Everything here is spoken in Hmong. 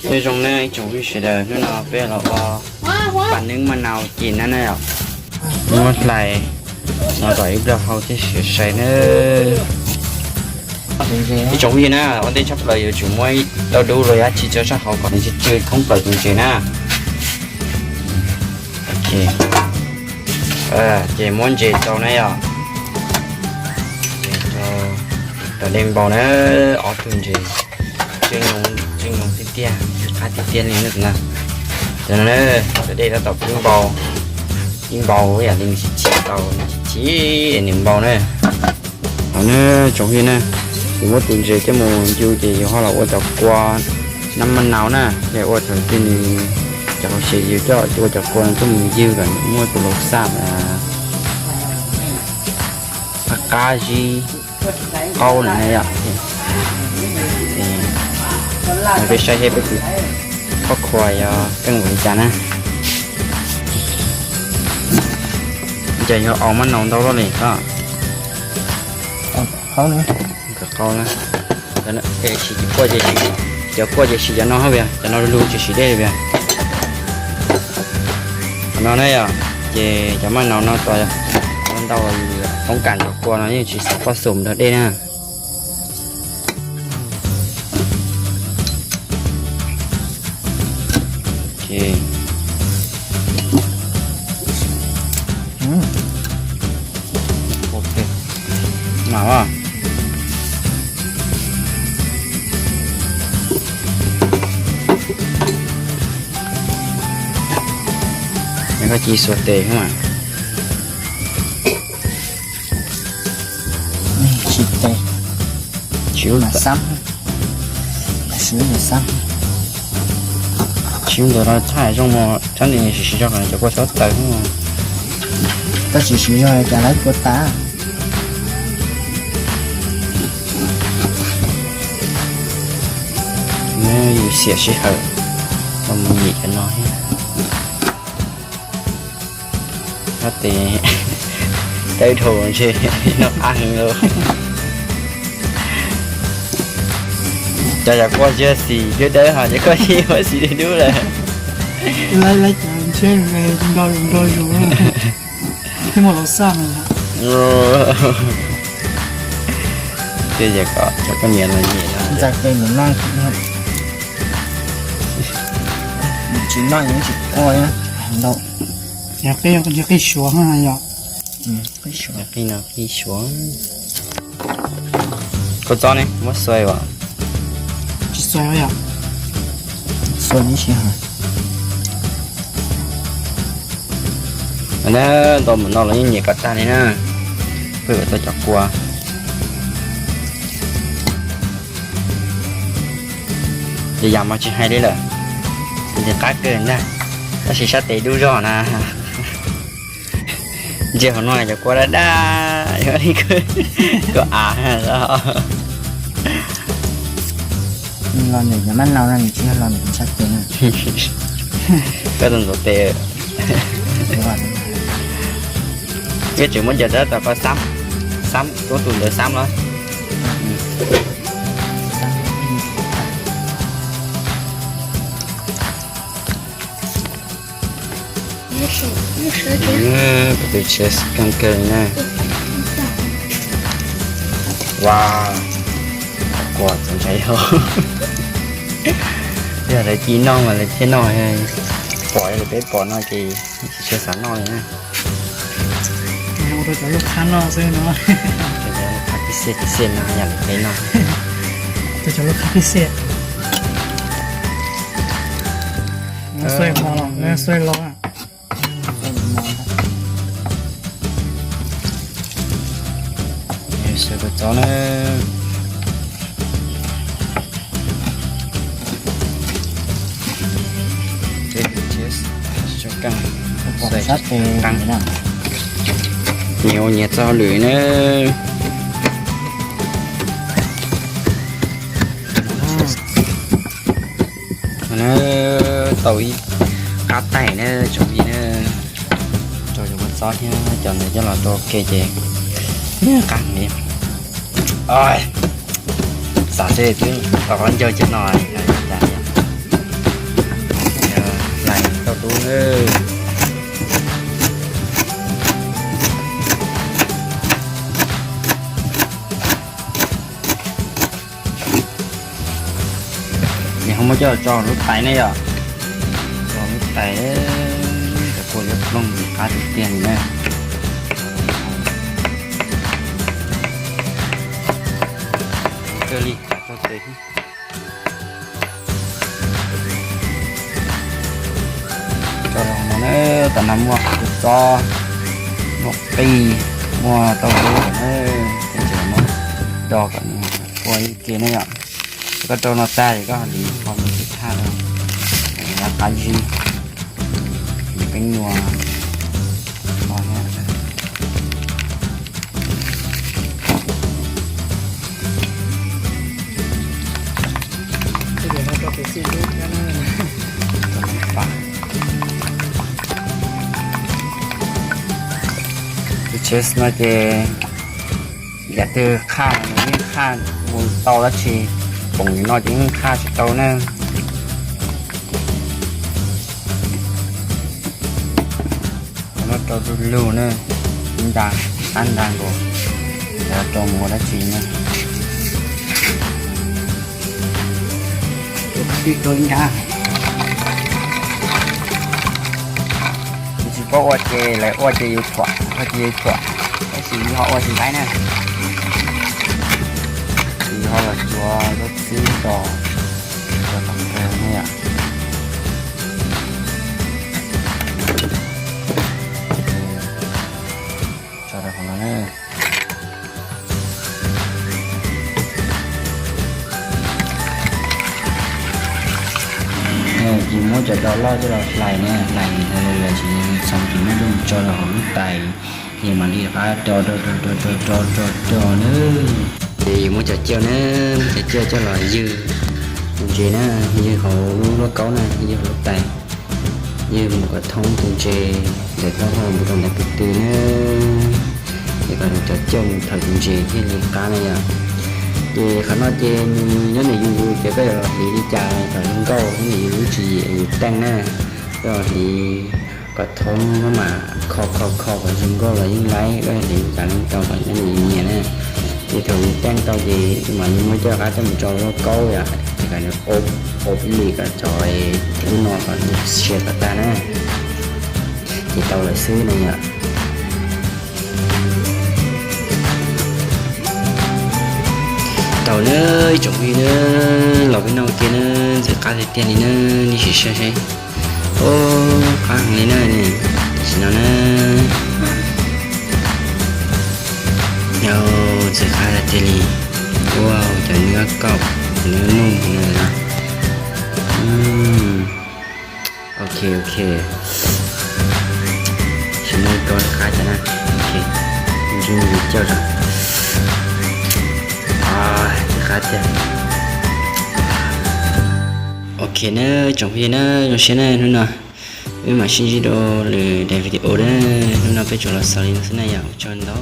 Nyob zoo na ib tsoom phooj ywg sawv daws, hnub no peb los ua pas neeb maj nau ces na na yom. Muab hlais no kom ib pliag hau thiaj siav sai na. Ib tsoom phooj ywg na, ua ntej tshaj plaws yuav tsum muab dab dub los yog dab tsi tso sab hauv kom nws tsw tsw thoob plaws tus ntses na. Ces muab ntses rau na yom. Ntses rau, rau dej npau na, ob tug ntses. Tsw nyoos, tsw nyoos tiag tiag, qab tiag tiag li na. Cov no, cov dej tab tom pib npau, pib npau yam li nws chim chim tau, nws chim chim nws npau na. Hauv na tsoom phooj ywg na, yus muab tus ntses coj mus yug ces yus ho los ua cov kua nab maj nau na, ces ua thaum twg nws cov hauv siav yus coj ua cov kua no coj mus yug kom muaj tus laus xaj qab qab zib qaub na yom. Peb saib seb peb tus khoj khua yog keej npaum li cas na. Ces yog aus maj nau ntau loj li os. Qaub na. Siv cov kuaj ces siv, cov kuaj ces siv cov no hab, cov no lug tsis siv dej li. Qhov no na yom, ces cov maj nau no tos ntau, poob kam cov kua no yeej tsis xav poj xum nrog dej na. Koj ci xuas tes mas. Tsis tes. Tsis ua xab. Tsis ua ntawd los thaj zoo mas txhob nim siv siv zog kom cov kua txhob tawg. Tab sis siv zog cas lawv kua tas. Yus xiam sij hawm los mus nyem cov no thiab. Tab tes dawb dhau ntshe noj qab heev lauj. Cov yam kua tsis xim dawb dawb hos cov kua tsis muab xim dub dub lawm. Lawv cov ntshe nrog nrog zus thiab mus los xaj mas. Ces kom cov poj niam los nyem no. Ntxa ke mus noj, tsis noj yeej tsis quaj ntau. Yog qij, yog qij suav yom. Qij no qij suav. Kua txob ne muab xuas as? Tsis xuas yom. Xuas ib si. Ntau mus no los yeej nyiam kom tag li na. Pheej ua tau cov kua. Ces yam mas tsis hais li lawm, nws qab kawg ntag, tab sis sab tes dub zog na. Ntsia hauv no cov kua daj daj, kua av. Los ntawm cov mab nau no nws tsis yog los ntawm sab tes. Koj tus ntxuav tes. Peb tseem muab cov tab tom qhov xab, xab, tus ntawd xab los. Kuv tus tshiab kawg kawg na. Ua, kua txaus ntshai yog. Yog lawv cia noj mas lawv thiaj noj, pom li peb pom no ces tsis tshua xav noj li na. Ua rau cov lub qhab noj xwb no. Cov lub qhab tib xiaj tib xiaj no yog lawv peb noj. Rau cov lub qhab tib xiaj. Xuav hmo los, xuav los. Xuav kua txob na. Nyias ua nyias txoj hauj lwm na. Tau ib qab taig na tsoom phooj ywg na, rau cov kua txob thiab cov ntawd coj los rau ua ke ces qab heev li. Xav xwb twb tau qhov ncauj coj no li no cas. Tub nawb. Ces ho muab coj tso lub tais ne yom. Tso lub tais, cov kua yuav plooj qab tiag tiag li na. Kawg li, tso tes. Tso rau hauv no na, tam no muaj kua txob, muaj qij, muaj tauj lub na, ces muab do kom nws ua ib ke na yom. Koj rau no tag es koj hliv qhov no thaj rau, qab zib, hliv peeb nyuam no thiab. Tus tsheb no ces yam twg qhaj nws yeej qhaj mus tau dab tsi, poom li no ces yeej qhaj tsis tau na. Qhov no rau du lug na, ib nta, qab nta nkaus, rau mus ua dab tsi na. Twb rau ib nta. Yus tsis paub ua ces lawv ua ces yus thuam, ua ces yus thuam, tab sis yus ho ua tsis laib na. Yus ho los tsuav lub txib rau, rau tom kawg ne yom. Tso rau qhov no na. Ces muab cov dos loj coj los hlais na, hlais li ntawd lawm ces txhoov tus no coj mus tso rau hauv lub tais, ces mam li rov qab do do do do do do do na. Ces yus muab cov cauj na, muab cov cauj coj los ywg tus ntses na, ywg hauv lub lauj kaub na, ywg hauv lub tais, ywg mus kom thoob tus ntses ntawm taub hau mus rau ntawm tus tw na. Ces kom nws cov cauj mus thawm tus ntses thiaj li qab na yom. Ces qhov no ces nws nyob ntawm yus ces koj yuav los hliv li cas kom zoo nkauj, nyob ntawm yus lub tswv yim yus teej na. Koj hliv kom thoob maj mam kho kho kho kom zoo nkauj los yeej laib, koj hliv li cas los tau kom nyob ntawm yus nyiam na. Ces thaum yus teej tau ces mam li muab coj qab coj mus tso lauj kaub yom, ces kom nws ob ib lim kom cov lub no kom nws sia kom tag na. Ces tau lawm xwb no yom. Tau na, ib tsoom phooj ywg na, los peb noj ua ke na, ntxim qab tiag tiag li na, nej sim saib seb. Ub, qab heev li na, tam sim no na. Yog ntxim qab tiag tiag li. Ua cov nws kaum, cov nws nuj no. Ok, ok. Sim no rau qab cas na. Ok, ntswg mus cauj tso. Ntxim qab tiag. Ok na, tsoom phooj ywg na, zoo siab na hnub no wb mam sib ntsib rau lwm daim video na. Hnub no peb tsuas los xaus li no xwb na yom, ua tsaug ntau.